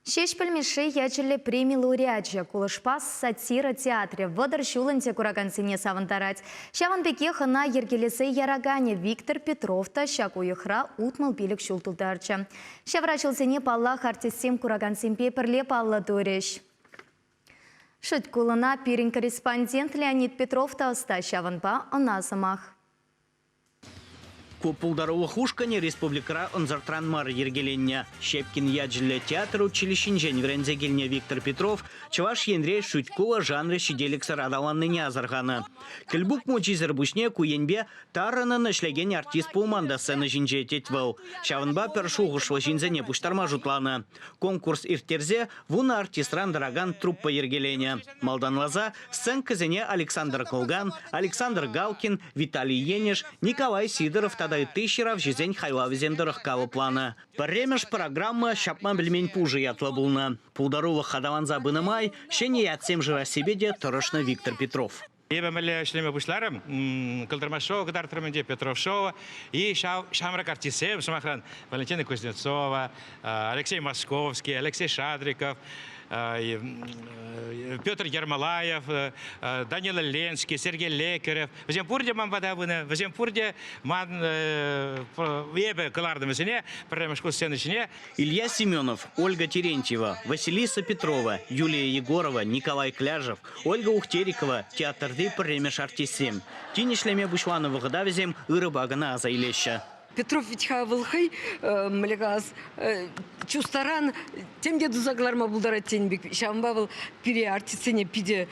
Ҫеҫпӗл Мишши ячӗллӗ преми лауреачӗ, кулӑшпа сатира театрӗ 30 ҫул ӗнтӗ куракансене савӑнтарать. Ҫавӑн пекех ӑна йӗркелесе яраканӗ Виктор Петров та ҫак уйӑхра 65 ҫул тултарчӗ. Ҫавра ҫулсене, паллах, артистсем куракансемпе пӗрле паллӑ турӗҫ. Шӳт кулӑна пирӗн корреспондент Леонид Петров та ӑста, ҫавӑнпа ӑна сӑмах. Ку пултарулӑх ушкӑнӗ республикӑра ӑнсӑртран мар йӗркеленнӗ. Щепкин ячӗллӗ театр училищинчен вӗренсе килнӗ Виктор Петров Чӑваш Енре шӳт-кулӑ жанрӗ ҫителӗксӗр аталаннине асӑрханӑ. Кӗлпук мучисӗр пуҫне ку енпе тарӑнӑн ӗҫлекен артист пулман та сцена ҫинче, тет вӑл. Ҫавӑнпа пӗр шухӑшлӑ ҫынсене пуҫтарма шутланӑ. Конкурс ирттерсе вунӑ артистран тӑракан труппа йӗркеленӗ. Малтанласа сценкӑсене Александр Колган, Александр Галкин, Виталий Енӗш, Николай Сидоров тата ытти ҫыравҫӑсен хайлавӗсем тӑрӑх калӑпланӑ. Пӗрремӗш программа «Ҫапма пӗлмен пушӑ» ятлӑ пулнӑ. Пултарулӑх аталанса пынӑ май ҫӗнӗ ятсем шырассипе те тӑрӑшнӑ Виктор Петров. Эпӗ мӗнле ӗҫлеме пуҫларӑм, Кӑлтӑрма шоу кӑтартрӑм ӗнтӗ, Петров шоу. И ҫав ҫамрӑк артистсем, сӑмахран, Валентина Кузнецова, Алексей Московский, Алексей Шадриков, Петр Ермолаев, Данила Ленский, Сергей Лекерев. Вӗсем пурте ман пата пынӑ, вӗсем пурте ман эпӗ кӑлартӑм вӗсене пӗрремӗш курс сцена ҫине. Илья Семенов, Ольга Терентьева, Василиса Петрова, Юлия Егорова, Николай Кляжев, Ольга Ухтерикова театрти пӗрремӗш артистсем. Тин ӗҫлеме пуҫланӑ вӑхӑта вӗсем ырӑпа кӑна аса илеҫҫӗ. Петров ведь-ха вӑл хӑй, мӗнле калас, чустаран тем те туса кӑларма пултарать тенӗ пек. Ҫавӑнпа вӑл пире, артистсене, питӗ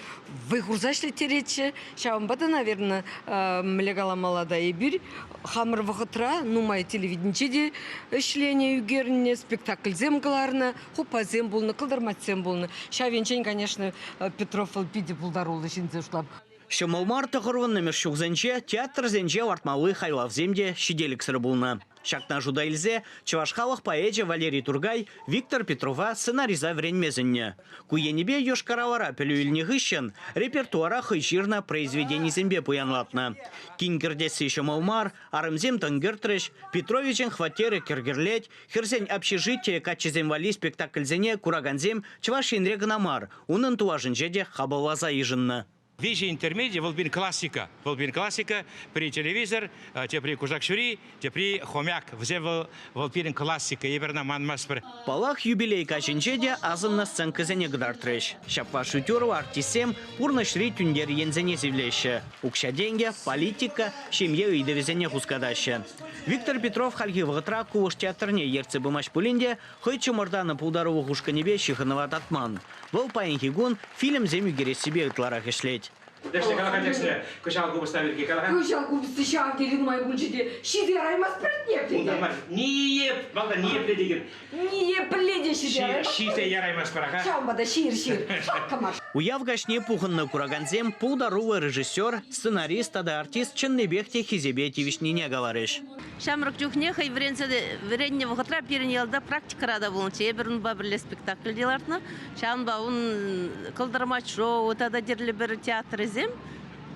вӑй хурса ӗҫлеттеретчӗ. Ҫавӑнпа та, наверное, мӗнле каламалла та, эпир хамӑр вӑхӑтра нумай телевиденинче те ӗҫленӗ, ӳкернӗ, спектакльсем кӑларнӑ, хуппасем пулнӑ, кӑлтӑрматсем пулнӑ. Ҫав енчен, конечно, Петров вӑл питӗ пултаруллӑ ҫынсем шутлап. Ҫӑмӑл мар тӑхӑрвуннӑмӗш ҫулсенче театрсенче лартмалли хайлавсем те ҫителӗксӗр пулнӑ. Ҫакна шута илсе чӑваш халӑх поэчӗ Валерий Туркай Виктор Петрова сценариста вӗренме сӗннӗ. Ку енӗпе Йошкар-Олара пӗлӳ илнӗ хыҫҫӑн репертуара хӑй ҫырнӑ произведенисемпе пуянлатнӑ. Кин кӗртесси ҫӑмӑл мар, арӑмсем тӑн кӗртрӗҫ, Петровичӑн хваттерӗ кӗр-кӗрлет, хӗрсен общежитийӗ каччӑсем валли спектакльсене куракансем Чӑваш Енре кӑна мар, унӑн тулашӗнче те хапӑлласа йышӑннӑ. Виҫӗ интермеди вӑл пирӗн классика. Вӑл пирӗн классика. Пӗри телевизор, тепри кушак ҫури, тепри хомяк. Вӗсем вӑл, вӑл пирӗн классика. Эпир ӑна манмастпӑр. Паллах, юбилей каҫӗнче те асӑннӑ сценкӑсене кӑтартрӗҫ. Ҫапла шӳтюрлӑ артистсем пурнӑҫри тӳнтер енсене сивлеҫҫӗ. Укҫа-тенкӗ, политика, ҫемье ыйтӑвӗсене хускатаҫҫӗ. Виктор Петров хальхи вӑхӑтра Кулӑш театрне ертсе пымасть пулин те хӑй чӑмӑртанӑ пултарулӑх ушкӑнӗпе ҫыхӑнӑва татман. Вӑл паянхи кун фильмсем ӳкерессипе ытларах ӗҫлет. Текстне кала-ха текстне. Кӑҫал купӑста пирки кала-ха. Кӑҫал купӑсти ҫав тери нумай пулчӗ те ҫисе яраймастпӑр ӗнтӗ. Унта мар. Ниеп, валда ниепле деген. Ниепле те ҫисе яраймастпӑр. Ҫисе яраймастпӑр-ха. Ҫавӑнпа та ҫир, ҫир. Шаккамаш. Уяв каҫне пухӑннӑ куракансем пултаруллӑ режиссер, сценарист тата артист чӑннипех те хисепе тивӗҫнине каларӗҫ. Ҫамрӑк чухне хӑй вӗренсе вӗреннӗ вӑхӑтра пирӗн ялта практикӑра та пулнӑччӗ. Эпир унпа пӗрле спектакль те лартнӑ. Ҫавӑнпа ун Кӑлтӑрмач шоу тата тӗрлӗ пӗр театрӗсем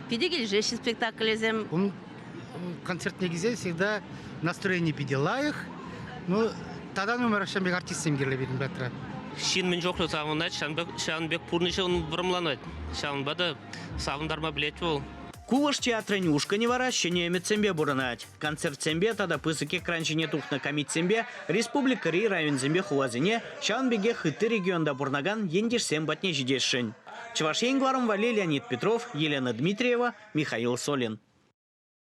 питӗ килӗшеҫҫӗ спектаклӗсем. Ун концертне килсен всегда настроени питӗ лайӑх. Ну, тата нумайрах ҫавӑн пек артистсем кирлӗ пирӗн патра. Ҫын мӗн чухлӗ савӑнать, ҫавӑн пек пурнӑҫӗ ун вӑрӑмланать. Ҫавӑнпа та савӑнтарма пӗлет вӑл. Кулӑш театрӗн ушкӑнӗ вара ҫӗнӗ ӗмӗтсемпе пурӑнать. Концертсемпе тата пысӑк экран ҫине тухнӑ камитсемпе республикӑри районсемпе хуласене, ҫавӑн пекех ытти регионта пурӑнакан ентешсем патне ҫитесшӗн. Чӑваш Ен кӑларӑм валли Леонид Петров, Елена Дмитриева, Михаил Солин.